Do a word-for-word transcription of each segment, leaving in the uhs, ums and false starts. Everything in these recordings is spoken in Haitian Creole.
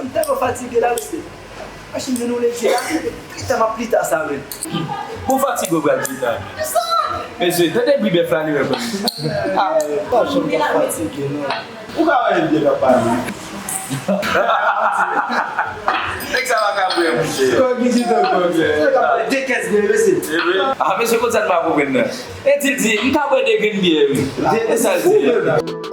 M tèlman fatige la, mesye. Machin vin woule di la, pita m ap pita sa menm. Bon, fatige w pral pita. Mesye, tande bri bèf la li reponn. Ah, pa janm fatige non. Ou ka wè byen k ap pale. Nèg sa pa ka bwè, monchè. Kòk li di tan kòk. Nèg ap pale de kès byen, mesye. Ah, mesye, konn sa n pa konprann nan. E di l di, m ka bwè de grenn byè, wi. E sa l di. M pa konnen poutèt.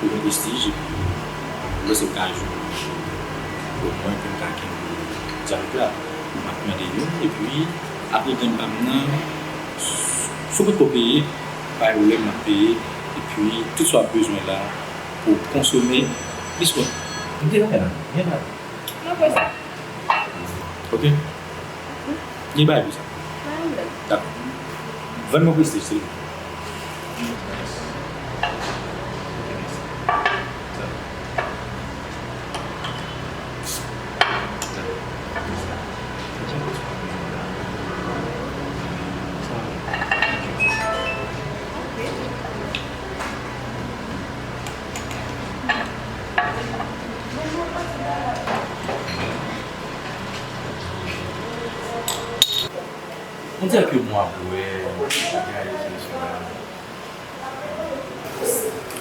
Pou gen prestij, epi m panse m ka jwe omwen pou m ka kenbe dyalòg la. M ap mande youn, epi apre grenn pa m nan, si w potko peye, pa gen pwoblèm, m ap peye, epi tout sa w ap bezwen la pou w konsome plis wè. M te la, m te la. Mwen pwese. Ok. Gen bagay pou sa. Pa gen pwoblèm. Dakò. Vann mwen prestij, silvouplè. On dirait que mwen ap wè bagay ki sou la.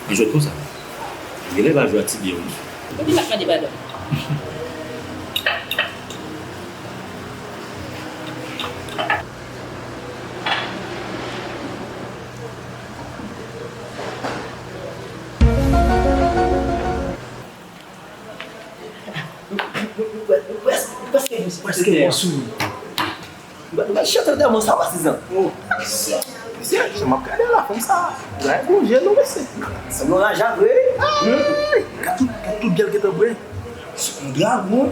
An jwèt konsa. Genlè pa jwe ak ti byen wi. Ou di m ap mande padon. Èske w sou? Mwen chante de mwen sa patizan. Mesye, jan m ap gade la fanm sa. Gade gon je non mesye. Sanble yon raja vre. Gad tout, gad tout gèl gentan bwè. Yon dragon.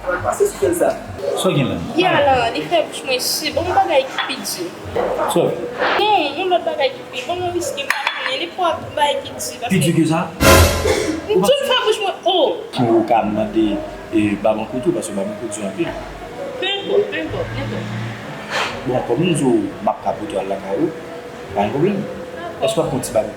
Pral pase sou fèl sa. Sa w gen la? Piya la, li fè bouch mwen che. Ban m yon bagay ki pi di. Sa w? Non, yon lòt bagay ki pi. Ban m yon wiski, m pa konnen. Nenpòt bagay ki di. Pi di ke sa? M di l fè bouch mwen. Oh! Ou ka mande, e, Babankou tou, paske Babankou di anpil. Pe enpòt, pe enpòt, nenpòt. Bon, kòm m di w, m ap ka pote w al lakay ou, pa gen pwoblèm. Èske w ap pran ti bagay?